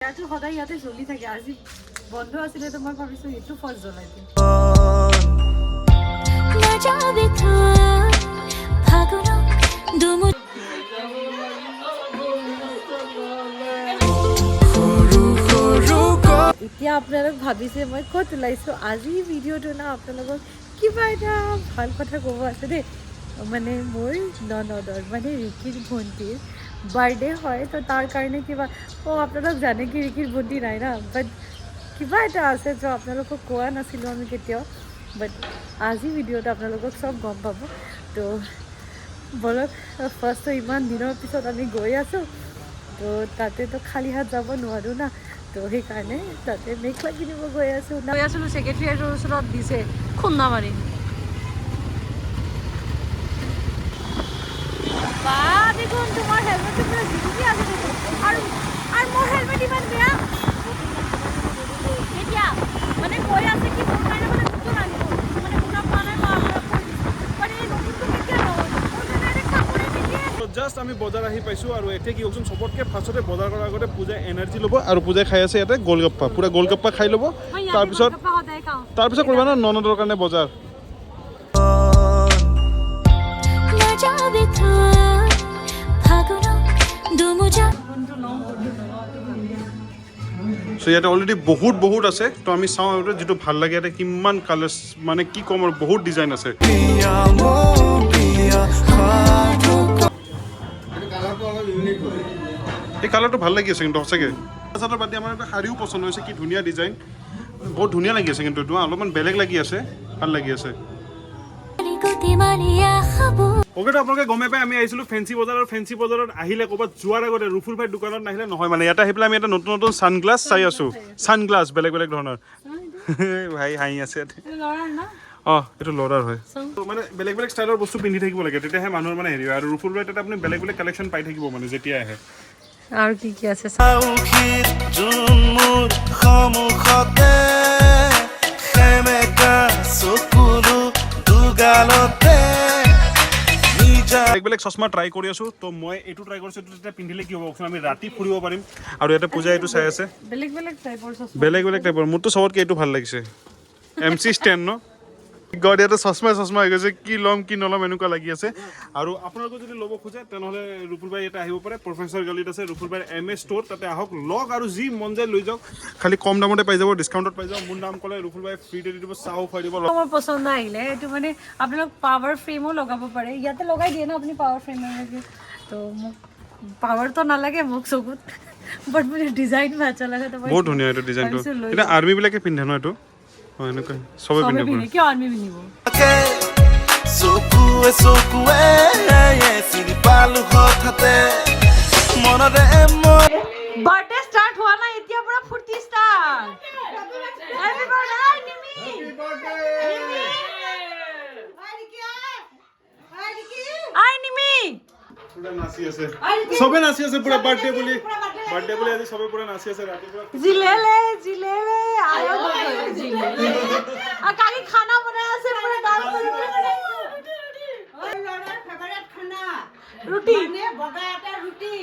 ইয়াতো সদায় ইয়াতে জ্বলি থাকে। আজি বন্ধ আছিলে, তো মই ভাবিছোঁ এইটো ফাৰ্ষ্ট জ্বলাই দিম। নাযাবি থৈ ফাগুনক দুমুঠি। এতিয়া আপোনালোক ভাবিছে মই ক'ত ওলাইছোঁ। আজি ভিডিঅ'টো না আপোনালোকক কিবা এটা ভাল কথা ক'ব আছে দেই। মানে মোৰ ননদৰ, মানে ৰিকিৰ ভণ্টিৰ বাৰ্থডে হয়। তো তাৰ কাৰণে কিবা, অঁ, আপোনালোক জানে কি ৰিকিৰ ভণ্টি নাই না, বাট কিবা এটা আছে য আপোনালোকক কোৱা নাছিলোঁ আমি কেতিয়াও। বাট আজি ভিডিঅ'টো আপোনালোকক চব গম পাব। তো ব'লক, ফাৰ্ষ্টটো ইমান দিনৰ পিছত আমি গৈ আছোঁ, তো তাতেতো খালী হাত যাব নোৱাৰোঁ না। তো সেইকাৰণে তাতে মেখেলা কিনিব গৈ আছোঁ। গৈ আছিলোঁ, ছেক্ৰেটেৰিয়েটৰ ওচৰত দিছে খুন্দা মাৰি। বা দেখোন, তোমাৰ হেলমেটটো পুৰা জিলিকি আছে দেখোন। আৰু আৰু মোৰ হেলমেট ইমান বেয়া। এতিয়া মানে কৈ আছে কি মোৰ কাৰণে মানে নতুন আনিব, মানে শুনা পোৱা নাই মই, আপোনাক কৈ দিছোঁ। বাট এই নতুনটো কেতিয়া ল'ব? মোৰ কাৰণে কাপোৰে নিদিয়ে। জাষ্ট আমি বজাৰ আহি পাইছোঁ। আৰু এতিয়া কি কওকচোন, চবতকৈ ফাৰ্ষ্টতে বজাৰ কৰাৰ আগতে পূজাই এনাৰ্জি ল'ব আৰু পূজাই খাই আছে ইয়াতে গোলগপ্পা। পূৰা গোলগপ্পা খাই ল'ব। মই ইয়াতে তাৰপিছত গোলগপ্পা সদায় খাওঁ। তাৰপিছত কৰিবা ন ননদৰ কাৰণে বজাৰ। নাযাবি থৈ ফাগুনক দুমোজা। কোনটো লওঁ, কোনটো নলওঁ, এইটো ভাবি আছোঁ। চ' ইয়াতে অলৰেডি বহুত বহুত আছে। তো আমি চাওঁ আৰু যিটো ভাল লাগে। ইয়াতে কিমান কালাৰ্ছ, মানে কি ক'ম আৰু, বহুত ডিজাইন আছে। এই কালাৰটো ভাল লাগি আছে কিন্তু সঁচাকৈ। চাদৰ বাদ দি আমাৰ এটা শাৰীও পচন্দ হৈছে। কি ধুনীয়া ডিজাইন, বহুত ধুনীয়া লাগি আছে। কিন্তু এইটো অলপমান বেলেগ লাগি আছে, ভাল লাগি আছে। গতি মালিয়া খাব। অ'কে, তো আপোনালোকে গমেই পাই আমি আহিছিলোঁ ফেঞ্চি বজাৰ। আৰু ফেঞ্চি বজাৰত আহিলে ক'ৰবাত যোৱাৰ আগতে ৰুফুল ভাইৰ দোকানত নাহিলে নহয়। মানে ইয়াতে আহি পেলাই আমি এটা নতুন নতুন ছানগ্লাছ চাই আছোঁ, ছানগ্লাছ বেলেগ বেলেগ ধৰণৰ। ভাই হাঁহি আছে ইয়াতে। ল'ৰাৰ না? অঁ, এইটো ল'ৰাৰ হয়। তো মানে বেলেগ বেলেগ ষ্টাইলৰ বস্তু পিন্ধি থাকিব লাগে, তেতিয়াহে মানুহৰ মানে হেৰি হয়। আৰু ৰুফুল ভাই তাতে আপুনি বেলেগ বেলেগ কালেকশ্যন পাই থাকিব মানে যেতিয়া আহে। আৰু কি কি আছে? জোন মোৰ সন্মুখতে, সেমেকা চকুলো দুগালতে নিজা। বেলেগ বেলেগ চশমা ট্ৰাই কৰি আছোঁ। তো মই এইটো ট্ৰাই কৰিছোঁ। এইটো তেতিয়া পিন্ধিলে কি হ'ব কওকচোন? আমি ৰাতি ফুৰিব পাৰিম। আৰু ইয়াতে পূজা এইটো চাই আছে। বেলেগ বেলেগ টাইপৰ চশমা। বেলেগ বেলেগ টাইপৰ। মোৰতো চবতকৈ এইটো ভাল লাগিছে, এম চি ষ্টেণ্ড ন। গড, ইয়াতে চশমা চশমা হৈ গৈছে। কি ল'ম, কি নল'ম এনেকুৱা লাগি আছে। আৰু আপোনালোকে যদি ল'ব খোজে, তেনেহ'লে ৰুপুল ভাই ইয়াতে আহিব পাৰে। প্ৰফেচৰ গলিত আছে ৰুপুল ভাইৰ এম এ ষ্ট'ৰ। তাতে আহক, লওক আৰু যি মন যায় লৈ যাওক। খালি কম দামতে পাই যাব, ডিছকাউণ্টত পাই যাব। মোৰ নাম ক'লে ৰুপুল ভাই ফ্ৰীতে দি দিব, চাহো খুৱাই দিব। মোৰ পচন্দ আহিলে এইটো। মানে আপোনালোক পাৱাৰ ফ্ৰেমো লগাব পাৰে ইয়াতে, লগাই দিয়ে ন আপুনি পাৱাৰ ফ্ৰেম। তো মোক পাৱাৰটো নালাগে মোক চকুত, বাট মানে ডিজাইন আচ্ছা লাগে। তো মই বহুত ধুনীয়া এইটো ডিজাইনটো। ভাবিছোঁ লৈ এতিয়া আৰ্মিবিলাকে পিন্ধে ন এইটো? অঁ, এনেকুৱা চবে চবে পিন্ধিব পিন্ধে। পাৰে। কিয় আৰ্মি পিন্ধিব? চকুৱে চকুৱে চিনি পালো হঠাতে মনতে মই। বাৰ্থডে ষ্টাৰ্ট হোৱা নাই, এতিয়া পৰা ফূৰ্তি start. Happy birthday Nimi, Nimi, আই নিমি। পুৰা নাচি আছে চবে, নাচি আছে পুৰা বাৰ্থডে বুলি। বাৰ্থডে বুলি আজি চবে পুৰা নাচি আছে ৰাতিপুৱা। জিলেলে জিলেলে আয়ো, জিলেলে। আৰ কাকি খানা বানায় আছে, পুৰো ডান্স কৰে। ৰুটি। বগা এটা ৰুটি।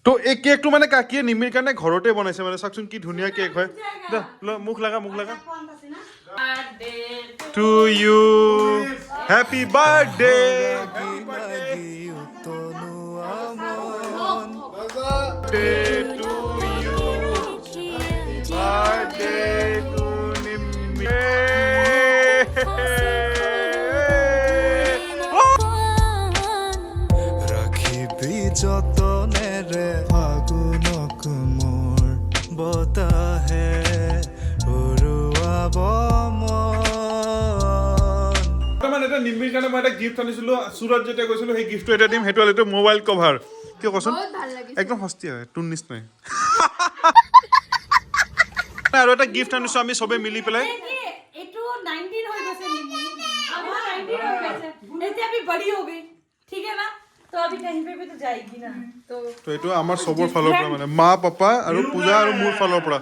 তো এই কেকটো মানে কাকিয়ে নিমিৰ কাৰণে ঘৰতে বনাইছে। মানে চাওকচোন কি ধুনীয়া কেক হয়। দে, ল, মুখ লগা, মুখ লগা। To you, happy birthday to you, birthday to Nimi. ৰাখিবি যতনেৰে ফাগুনক মোৰ বতাহে উৰুৱাব মন। বৰ্তমান এটা নিমিৰ কাৰণে মই এটা গিফ্ট আনিছিলোঁ চুৰত যেতিয়া গৈছিলোঁ। সেই গিফ্টটো এটা দিম। সেইটো হ'ল এইটো মোবাইল কভাৰ। কিয় কচোন? একদম সস্তীয়া হয়, তোৰ নিচিনাই। আৰু এটা গিফ্ট আনিছোঁ আমি চবে মিলি পেলাই। এইটো 19 হৈ গৈছে নিমি, আমাৰ 19 হৈ গৈছে। এতিয়া আমি बड़ी हो गई, ठीक है ना? तो अभी कहीं पे भी तो जाएगी ना, तो তো এইটো আমাৰ চবৰ ফালৰ পৰা, মানে মা, পাপা আৰু পূজা আৰু মোৰ ফালৰ পৰা।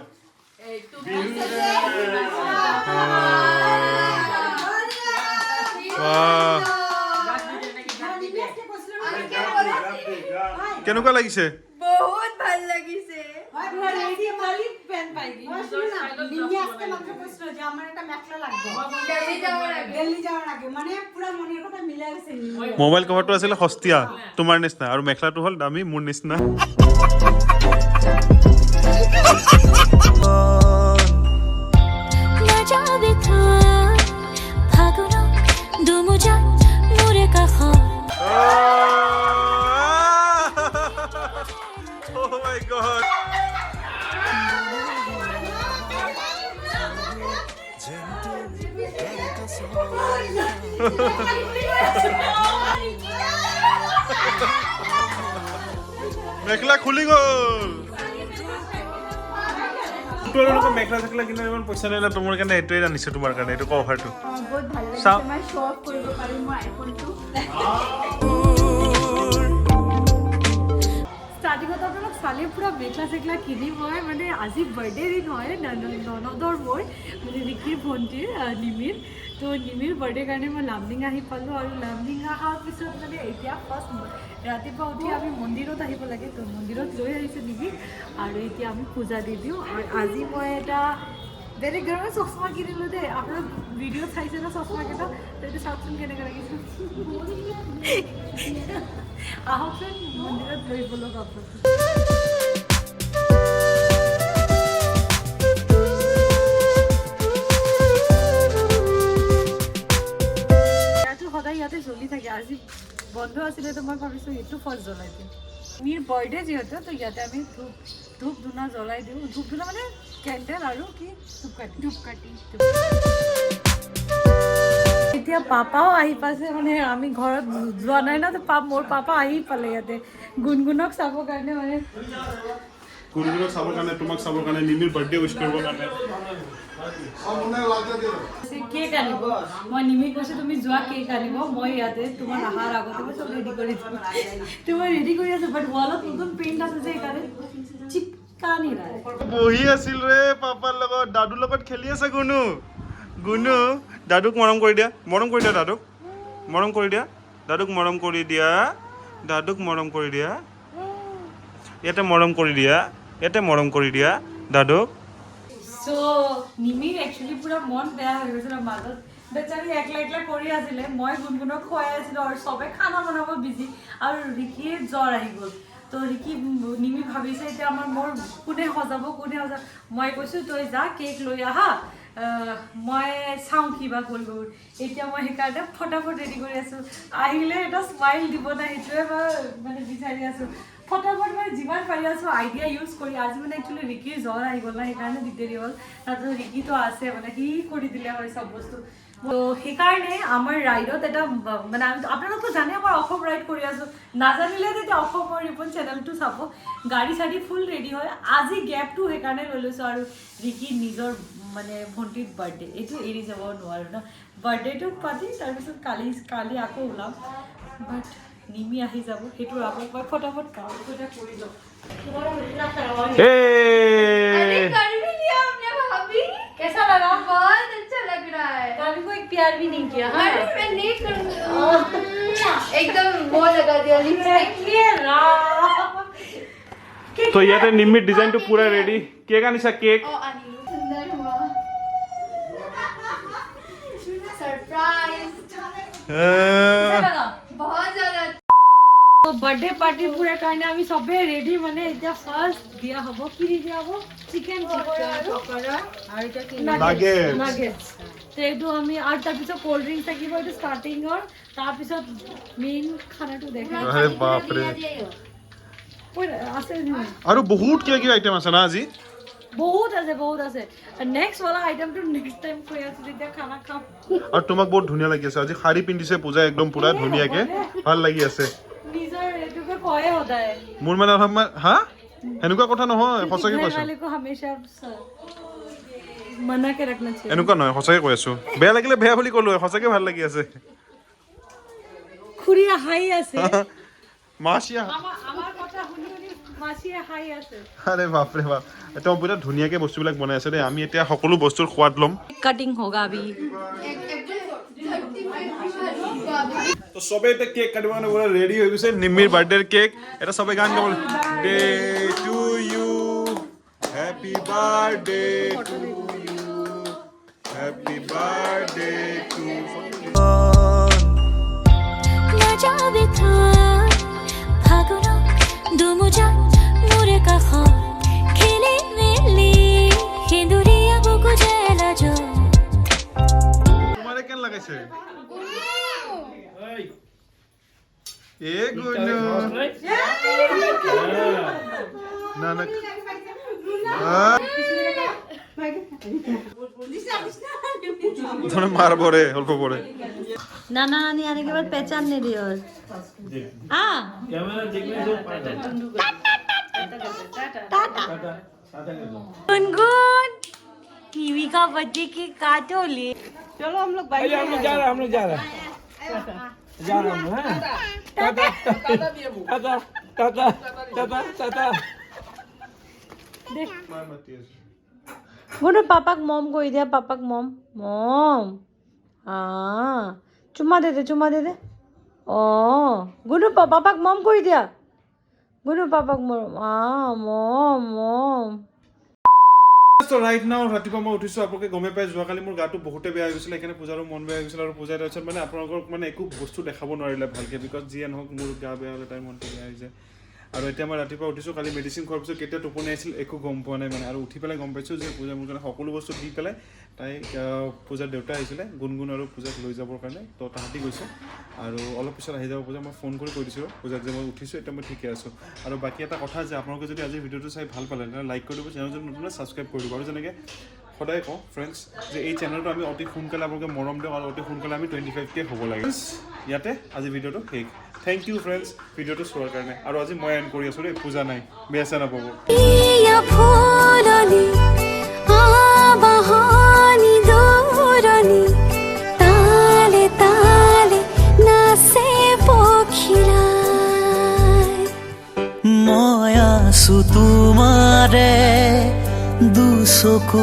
বাহ। কেনেকুৱা লাগিছে? বহুত ভাল লাগিছে। আজকে মাত্র কইছিল যে আমার একটা মেখলা লাগবে দিল্লি যাওয়ার আগে। দিল্লি যাওয়ার আগে, মানে পুরা মনের কথা মিলে গেছে। মোবাইল কভাৰটো আছিলে সস্তীয়া তোমাৰ নিচিনা, আৰু মেখেলাটো হ'ল দামী মোৰ নিচিনা। নাযাবি থৈ ফাগুনৰ দুমোজা মোৰে কাষত। Oh my God. মেখেলা খুলি গ'ল। তোমালোকৰ মেখেলা চেখেলা কিনা ইমান পইচা নাই না, তোমাৰ কাৰণে এইটোৱে আনিছো, তোমাৰ কাৰণে এইটো কভাৰটো। বহুত ভাল লাগিছে। চাওঁ। মই শ্ব' অফ কৰিব পাৰিম মই আইফোনটো। ষ্টাৰ্টিঙত আপোনালোক চালে পূৰা মেখেলা চেখেলা কিনি মই মানে আজি বাৰ্থডে দিন হয় ননদৰ, মোৰ মানে ৰিকিৰ ভণ্টিৰ নিমিৰ। তো নিমিৰ বাৰ্থডে কাৰণে মই লামডিং আহি পালোঁ, আৰু লামডিং অহাৰ পিছত মানে এতিয়া ফাৰ্ষ্ট ৰাতিপুৱা উঠি আমি মন্দিৰত আহিব লাগে। তো মন্দিৰত লৈ আহিছোঁ নিমিক, আৰু এতিয়া আমি পূজা দি দিওঁ। আৰু আজি মই এটা বেলেগ ধৰণৰ চশমা কিনিলোঁ দেই। আপোনালোক ভিডিঅ'ত চাইছে ন চশমাকেইটা? তো এইটো চাওকচোন কেনেকুৱা লাগিছে। আহকচোন, মন্দিৰত লৈ ব'লক আপোনাক। ইয়াতো সদায় ইয়াতে জ্বলি থাকে, আজি বন্ধ আছিলে, তো মই ভাবিছোঁ এইটো ফাৰ্ষ্ট জ্বলাই দিম। মিৰ বাৰ্থডে যিহেতু, তো ইয়াতে আমি ধূপ ধূনা জ্বলাই দিওঁ। ধূপ ধূনা মানে কেণ্ডেল আৰু কি ধূপকাঠি। ধূপকাঠি। এতিয়া পাপাও আহি পাইছে, মানে আমি ঘৰত যোৱা নাই ন, তো মোৰ পাপা আহি পালে ইয়াতে গুণগুণক চাবৰ কাৰণে মানে। গুণগুণক চাবৰ কাৰণে, তোমাক চাবৰ কাৰণে, নিমিৰ বাৰ্থডে উইচ কৰিবৰ কাৰণে। কেক আনিব। মই নিমি কৈছোঁ, তুমি যোৱা কেক আনিব, মই ইয়াতে তোমাৰ অহাৰ আগতে মই চব ৰেডি কৰি দিম। তো মই ৰেডি কৰি আছোঁ, বাট ৱালত নতুন পেইণ্ট আছে যে, সেইকাৰণে চিপকা নাই। বহি আছিল ৰে পাপাৰ লগত, দাদুৰ লগত খেলি আছে। গুণু, গুণু, দাদুক মৰম কৰি দিয়া, মৰম কৰি দিয়া, দাদুক মৰম কৰি দিয়া, দাদুক মৰম কৰি দিয়া, দাদুক মৰম কৰি দিয়া, ইয়াতে মৰম কৰি দিয়া, ইয়াতে মৰম কৰি দিয়া দাদুক। চ' নিমিৰ একচুৱেলি পূৰা মন বেয়া হৈ গৈছিলে মাজত, বেচাৰী একলা একলা কৰি আছিলে। মই গুণগুণক খুৱাই আছিলোঁ আৰু চবে খানা বনাব বিজি, আৰু ৰিকিৰ জ্বৰ আহি গ'ল। তো ৰিকি নিমি ভাবিছে এতিয়া আমাৰ মোৰ কোনে সজাব, কোনে সজাব। মই কৈছোঁ, তই যা কেক লৈ আহা, মই চাওঁ কিবা কৰিব। এতিয়া মই সেইকাৰণে ফটাফট ৰেডি কৰি আছোঁ। আহিলে এটা স্মাইল দিব নাই, সেইটোৱে মই মানে বিচাৰি আছোঁ। ফটাফট মানে যিমান পাৰি আছোঁ আইডিয়া ইউজ কৰি। আজি মানে একচুৱেলি ৰিকিৰ জ্বৰ আহি গ'ল না, সেইকাৰণে দিগদাৰি হ'ল। তাৰপিছত ৰিকিটো আছে, মানে সি কৰি দিলে হয় চব বস্তু। তো সেইকাৰণে আমাৰ ৰাইডত এটা মানে আমি, আপোনালোকতো জানে আমাৰ অসম ৰাইড কৰি আছোঁ। নাজানিলে তেতিয়া অসমৰ ৰিপন চেনেলটো চাব। গাড়ী চাড়ী ফুল ৰেডি হয়। আজি গেপটো সেইকাৰণে লৈ লৈছোঁ, আৰু ৰিকি নিজৰ মানে ভণ্টিৰ বাৰ্থডে, এইটো এৰি যাব নোৱাৰোঁ ন। বাৰ্থডেটো পাতি তাৰপিছত কালি আকৌ ওলাম, বাট নিমি আহি যাব, সেইটোৰ আগত মই ফটাফট কাম এটা কৰি লওঁ। अरे, कर भी लिया हमने भाभी। कैसा लगा? बहुत अच्छा लग रहा है। भाभी को एक प्यार भी नहीं किया। अरे, मैं नहीं करूंगी। एकदम वो लगा दिया लिपस्टिक। তো ইয়াতে নিমিৰ ডিজাইনটো পুৰা ৰেডি। কেক আনিছা, কেক? ओ अनिल, सुंदर हुआ सरप्राइज। बहुत ज्यादा। বাৰ্থডে পাৰ্টি পুৰা কাৰণে আমি চবে ৰেডি। মানে এতিয়া ফাৰ্ষ্ট দিয়া হ'ব, কি দিয়া হ'ব? চিকেন পকৰা আৰু Nuggets. Nuggets. তো এইটো আমি, আৰু তাৰপিছত ক'ল্ড ড্ৰিংক থাকিব। এইটো ষ্টাৰ্টিঙৰ, তাৰপিছত মেইন খানাটো দেখা। আৰে বাপৰে! আছে নহয়। আৰু বহুত কিবা কিবি আইটেম আছে না আজি? বহুত আছে, বহুত আছে। নেক্সট वाला আইটেমটো নেক্সট টাইম কৈ আছো, যেতিয়া খানা খাম। আৰু তোমাক বহুত ধুনীয়া লাগি আছে আজি। শাৰী পিন্ধিছে পূজা, একদম পুৰা ধুনীয়াকে, ভাল লাগি আছে। নিজৰ এইটোকে কয়ে সদায়। মোৰ মানে অলপমান হা, সেনেকুৱা কথা নহয়, সঁচাকে घर কৈছো। वाले को हमेशा मना के रखना चाहिए। এনেকুৱা নহয়, সঁচাকে কৈ আছো। বেয়া লাগিলে বেয়া বুলি ক'লো, সঁচাকে ভাল লাগি আছে। খুৰী হাঁহি আছে। মাছিয়া। আমাৰ কথা শুনি শুনি। মাছিয়ে হাই আছে। আৰে বাপৰে বাপ, তেওঁ পুৰা ধুনীয়াকৈ বস্তুবিলাক বনাই আছে দেই। আমি এতিয়া সকলো বস্তুৰ সোৱাদ ল'ম। কাটিং होगा अभी। তো চবে এতিয়া কেক কাটিব কাৰণে পুৰা ৰেডি হৈ গৈছে। নিম্মিৰ বাৰ্থডেৰ কেক এটা। চবে গান গাব, "Day to you, happy birthday to you, happy birthday to" নাযাবি থৈ, ফাগুনত দুমোজা মোৰে কাষত খেলি মেলি সেন্দুৰীয়া বুকু জেলা য'ত। তোমাৰে কেন লাগাইছে এ গুনু? না না, ধরে মারবো রে অল্প পরে। नाना नानी आने के बाद पहचान नहीं रही और हाँ। गुनगुन टीवी का बच्चे की काटो ले। चलो, हम लोग बाइक हम लोग जा रहे हैं, हम लोग जा रहे हैं, जा रहे हैं हम लोग, हैं? टाटा टाटा टाटा टाटा टाटा। गुनू, पापा को मॉम को दिया, पापा को मॉम मॉम। हाँ, चुम्मा दे दे, चुम्मा दे दे। ओ गुनू, पापा को मॉम को ही दिया। गुनू, पापा को मॉम, हाँ, मॉम मॉम। চ' ৰাইট now ৰাতিপুৱা মই উঠিছোঁ। আপোনালোকে গমেই পাই, যোৱাকালি মোৰ গাটো বহুতে বেয়া হৈ গৈছিলে। সেইকাৰণে পূজাৰো মন বেয়া হৈ গৈছিলে আৰু পূজাই তাৰপিছত মানে আপোনালোকক মানে একো বস্তু দেখাব নোৱাৰিলে ভালকৈ, because যিয়ে নহওক, মোৰ গা বেয়া হ'লে তাইৰ মনটো বেয়া হৈ যায়। আৰু এতিয়া মই ৰাতিপুৱা উঠিছোঁ। কালি মেডিচিন খোৱাৰ পিছত কেতিয়া টোপনি আহিছিল একো গম পোৱা নাই মানে। আৰু উঠি পেলাই গম পাইছোঁ যে পূজা মোৰ কাৰণে সকলো বস্তু দি পেলাই তাই পূজাৰ দেউতা আহিছিলে গুণগুণ আৰু পূজাক লৈ যাবৰ কাৰণে। তো তাহাঁতি গৈছে আৰু অলপ পিছত আহি যাব পূজা। মই ফোন কৰি কৈ দিছিলোঁ পূজাক যে মই উঠিছোঁ, এতিয়া মই ঠিকে আছোঁ। আৰু বাকী এটা কথা যে আপোনালোকে যদি আজিৰ ভিডিঅ'টো চাই ভাল পালে, তেনেহ'লে লাইক কৰি দিব, চেনেল যদি নতুন ছাবস্ক্ৰাইব কৰি দিব। আৰু যেনেকৈ সদায় কওঁ ফ্ৰেণ্ডছ যে এই চেনেলটো আমি অতি সোনকালে, আপোনালোকে মৰম দিয়ক আৰু অতি সোনকালে আমি 25K হ'ব লাগে। ইয়াতে আজি ভিডিঅ'টো শেষ। Thank U friends ভিডিঅ'টো চোৱাৰ কাৰণে। আৰু আজি মই এণ্ড কৰি আছোঁ দেই, পূজা নাই, বেয়া চেয়া নাপাব। ইয়া ফুলনি আবাহনি দৌৰণি তালে তালে নাচে পখিলাই। মই আছো তোমাৰে দুচকু।